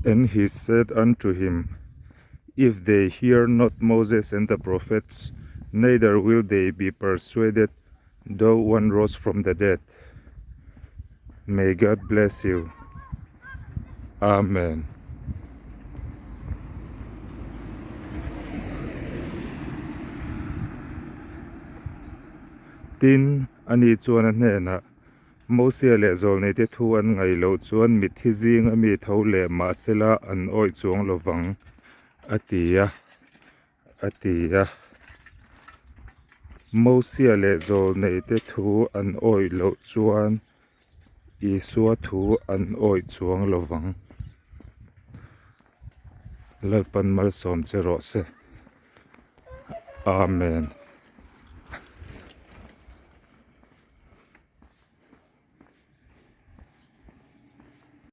And he said unto him, If they hear not Moses and the prophets, neither will they be persuaded though one rose from the dead. May God bless you. Amen. Tin, ani chuan a hnenah, Mosia leh Zawlneite thu an ngaih loh chuan mitthi zing a mi tho leh mahsela an awih chuang lo vang, a ti a, a ti a. Mosia leh Zawlneite thu an awih loh chuan Isua thu an awih chuang lo vang. Lalpan malsawm che rawh se. Amen.